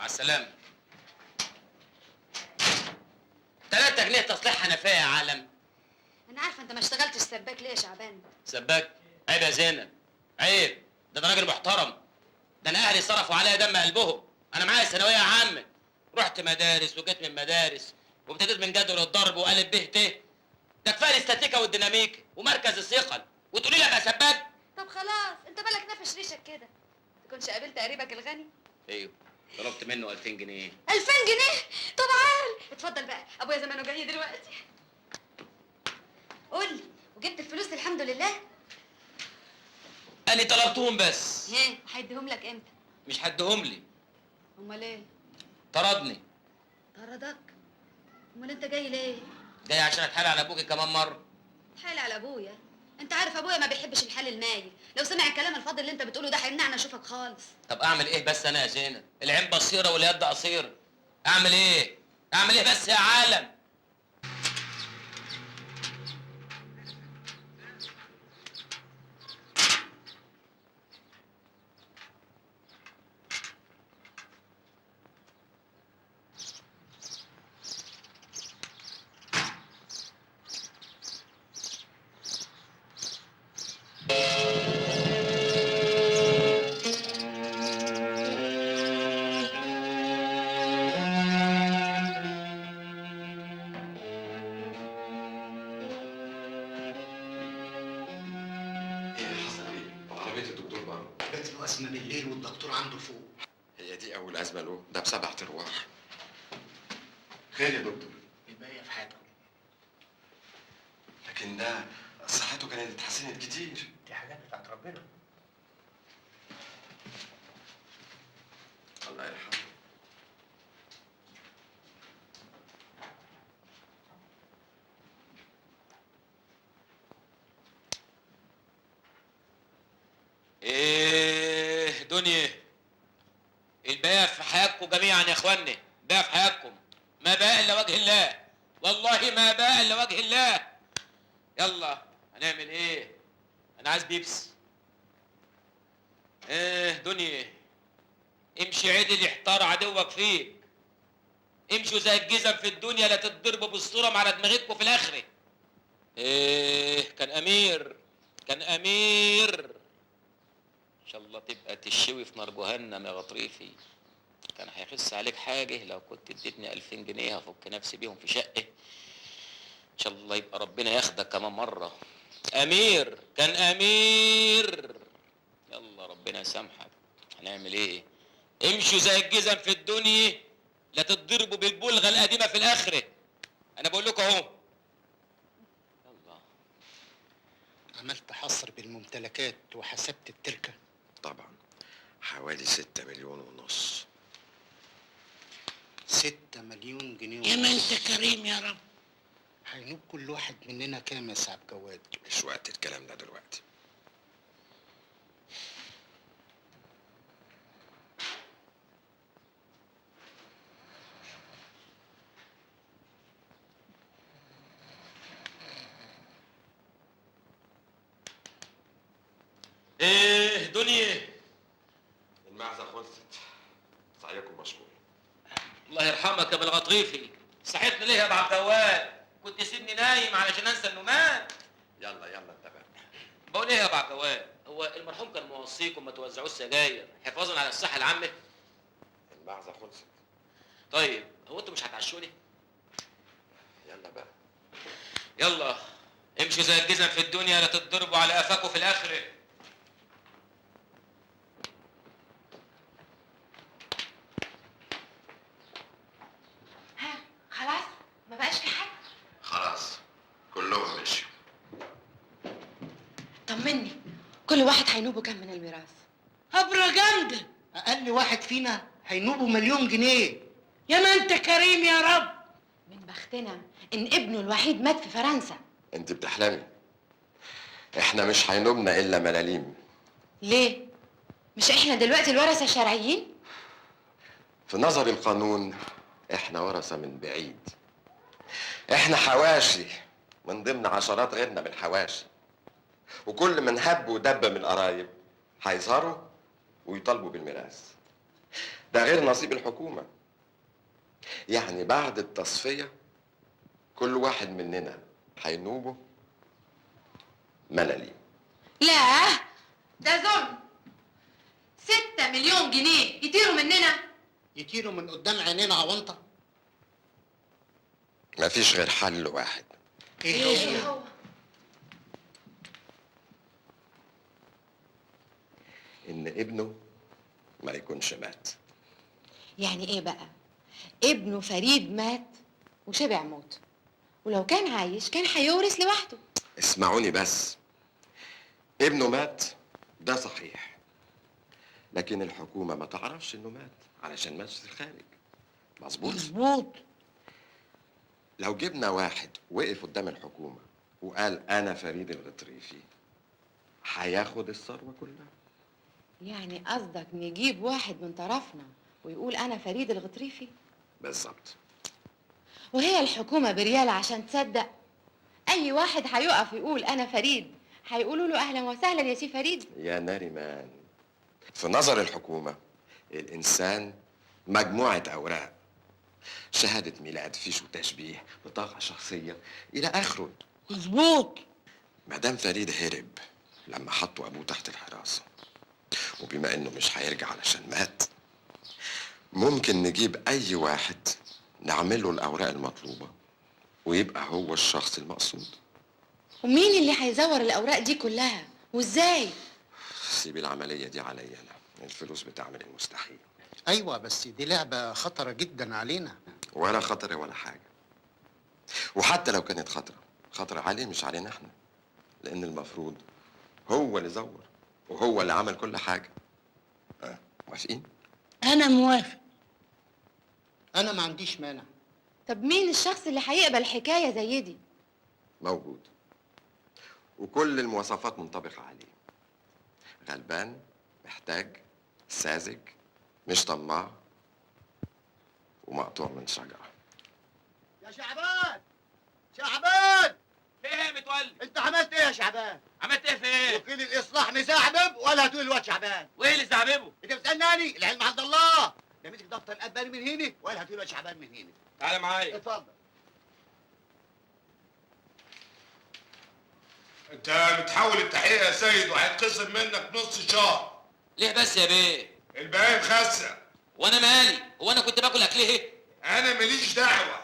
مع السلامة. 3 جنيه تصليح حنفية يا عالم. انا عارفه انت ما اشتغلتش سباك ليه يا شعبان؟ سباك؟ عيب يا زينب، عيب. ده انا راجل محترم، ده انا اهلي صرفوا عليا دم قلبهم. انا معايا ثانوية عامة، رحت مدارس وجيت من مدارس، وابتديت من جدول الضرب وقالب ب ت. ده كفاية الاستاتيكا والديناميك ومركز الثقل، وتقولي لي ابقى سباك؟ طب خلاص، انت بالك نافش ريشك كده. تكونش قابلت قريبك الغني؟ ايوه، طلبت منه 2000 جنيه. 2000 جنيه؟ طب عال، اتفضل بقى، ابويا زمانه جاي دلوقتي. قول لي، وجبت الفلوس الحمد لله؟ انا طلبتهم بس. ها، هيديهم لك امتى؟ مش هديهم لي. امال ايه؟ طردني. طردك؟ امال انت جاي ليه؟ جاي عشان اتحايل على ابوكي كمان مرة. اتحايل على ابويا؟ انت عارف ابويا ما بيحبش الحال المايل، لو سمع الكلام الفاضي اللي انت بتقوله ده هيمنعنا اشوفك خالص. طب اعمل ايه بس انا يا زينب؟ العين بصيرة واليد قصيرة. اعمل ايه؟ اعمل ايه بس يا عالم؟ أزمة بالليل والدكتور عنده فوق. هي دي أول أزمة له، ده ب7 أرواح. خير يا دكتور؟ الباقية في حياته. لكن ده صحته كانت اتحسنت كتير. دي حاجات بتاعت ربنا. الله يرحمه. ايه دنيا الباقي في حياتكم جميعا يا اخواني، باقي في حياتكم، ما بقى الا وجه الله، والله ما بقى الا وجه الله. يلا هنعمل ايه؟ انا عايز بيبس. ايه دنيا، امشي عدل يحتار عدوك فيك، امشوا زي الجزم في الدنيا لا تتضربوا بالصورة على دماغتكم في الاخرة. ايه كان امير، كان امير. ان شاء الله تبقى تشوي في نار جهنم يا غطريفي. كان هيخس عليك حاجة لو كنت اديتني 2000 جنيه هفك نفسي بيهم في شقه. ان شاء الله يبقى ربنا ياخدك كمان مرة. امير، كان امير. يلا ربنا يسامحك. هنعمل ايه؟ امشوا زي الجزم في الدنيا لا تتضربوا بالبلغه القديمة في الاخرة. انا بقول لكم اهو. يلا. عملت حصر بالممتلكات وحسبت التركة؟ طبعا، حوالي 6 مليون ونص. 6 مليون جنيه. يا ما انت كريم يا رب. هينوب كل واحد مننا كام يا سعد جواد؟ مش وقت الكلام ده دلوقتي. ايه دنيا، المعزة خلصت، سعيكم مشكور. الله يرحمك يا ابو الغطريفي. صحيتني ليه يا ابو عبد الجواد؟ كنت سيبني نايم علشان انسى انه مات. يلا يلا انت بقى. بقول ايه يا ابو عبد الجواد، هو المرحوم كان موصيكم ما توزعوش سجاير حفاظا على الصحة العامة؟ المعزه خلصت. طيب هو انتوا مش هتعشوني؟ يلا بقى. يلا امشوا زي الجزم في الدنيا لا تتضربوا على قفاكوا في الاخرة. ها خلاص ما بقاش في حد؟ خلاص كلهم مشوا. طمني، كل واحد هينوبه كام من الميراث؟ هبره جامدة. اقل واحد فينا هينوبه 1,000,000 جنيه. يا ما انت كريم يا رب. من بختنا ان ابنه الوحيد مات في فرنسا. انت بتحلمي، احنا مش هينوبنا الا ملاليم. ليه؟ مش احنا دلوقتي الورثة الشرعيين؟ في نظر القانون احنا ورثه من بعيد، احنا حواشي من ضمن عشرات غيرنا من حواشي، وكل من هب ودب من القرايب هيظهروا ويطالبوا بالميراث. ده غير نصيب الحكومة. يعني بعد التصفية كل واحد مننا هينوبه ملاليم. لا ده ظلم. 6 مليون جنيه يطيروا مننا. يطيروا من قدام عينينا عوانطه. مفيش غير حل واحد. ايه هو؟ ان ابنه ما يكونش مات. يعني ايه بقى؟ ابنه فريد مات وشبع موت، ولو كان عايش كان هيورث لوحده. اسمعوني بس، ابنه مات ده صحيح، لكن الحكومة ما تعرفش انه مات علشان مات في الخارج. مظبوط؟ مظبوط. لو جبنا واحد وقف قدام الحكومة وقال أنا فريد الغطريفي، هياخد الثروة كلها. يعني قصدك نجيب واحد من طرفنا ويقول أنا فريد الغطريفي؟ بالظبط. وهي الحكومة بريال عشان تصدق؟ أي واحد هيقف يقول أنا فريد هيقولوا له أهلا وسهلا يا سي فريد. يا ناريمان، في نظر الحكومة الإنسان مجموعة أوراق، شهادة ميلاد، فيش وتشبيه، بطاقة شخصية، إلى آخره. مظبوط. مدام فريد هرب لما حطوا أبوه تحت الحراسة، وبما إنه مش هيرجع علشان مات، ممكن نجيب أي واحد نعمله الأوراق المطلوبة ويبقى هو الشخص المقصود. ومين اللي هيزور الأوراق دي كلها؟ وإزاي؟ سيب العملية دي عليا أنا، الفلوس بتعمل المستحيل. ايوه بس دي لعبه خطره جدا علينا. ولا خطر ولا حاجة، وحتى لو كانت خطرة، خطرة عليه مش علينا احنا، لأن المفروض هو اللي زور وهو اللي عمل كل حاجة. موافقين؟ أنا موافق. انا ما عنديش مانع. طب مين الشخص اللي هيقبل حكاية زي دي؟ موجود، وكل المواصفات منطبقة عليه. غلبان، محتاج، ساذج، مش طماع، ومقطوع من شجرة. يا شعبان، شعبان، في ايه يا متولي؟ انت عملت ايه يا شعبان؟ عملت ايه في ايه؟ وكيل الاصلاح مزعبب ولا هتقول الواد شعبان؟ وايه اللي زعببه؟ انت بتسالني؟ العلم عند الله. ده مسك دفتر الاباني من هنا وقال هتقول الواد شعبان من هنا. تعالى معايا. اتفضل. انت بتحاول التحقيق يا سيد وهيتخصم منك نص شهر. ليه بس يا بيه؟ الباقي مخسة. وانا مالي؟ هو انا كنت باكل اكل ايه؟ انا ماليش دعوه،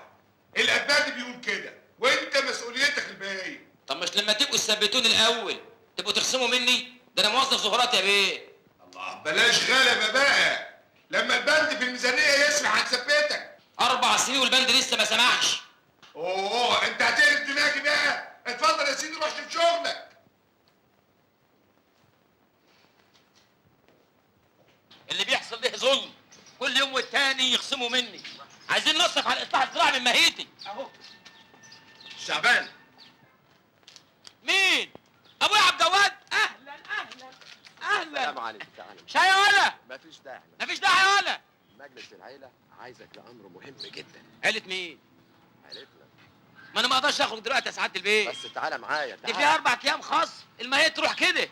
الابادي بيقول كده وانت مسؤوليتك الباقي. طب مش لما تبقوا تثبتوني الاول تبقوا تخصموا مني؟ ده انا موظف زهورات يا بيه. الله، بلاش غلبه بقى، لما البند في الميزانية يسمح هنثبتك. 4 سنين والبند لسه ما سمحش. اوه، انت هتقلب دماغي بقى. اتفضل يا سيدي، روح شوف شغلك. اللي بيحصل ده ظلم، كل يوم والتاني يخصموا مني. عايزين نصرف على الاصلاح الزراعي من مهيتي. اهو شعبان. مين؟ ابويا عبد الجواد. اهلا اهلا اهلا. السلام عليكم. تعالى. شاي يا ولا؟ مفيش داعي. مفيش داعي يا ولا. مجلس العيلة عايزك لأمر مهم جدا. عيلة مين؟ عيلتنا. ما انا ما اقدرش اخرج دلوقتي يا سعادة البيت. بس تعالى معايا. دي فيها 4 ايام خاص، المهية تروح كده.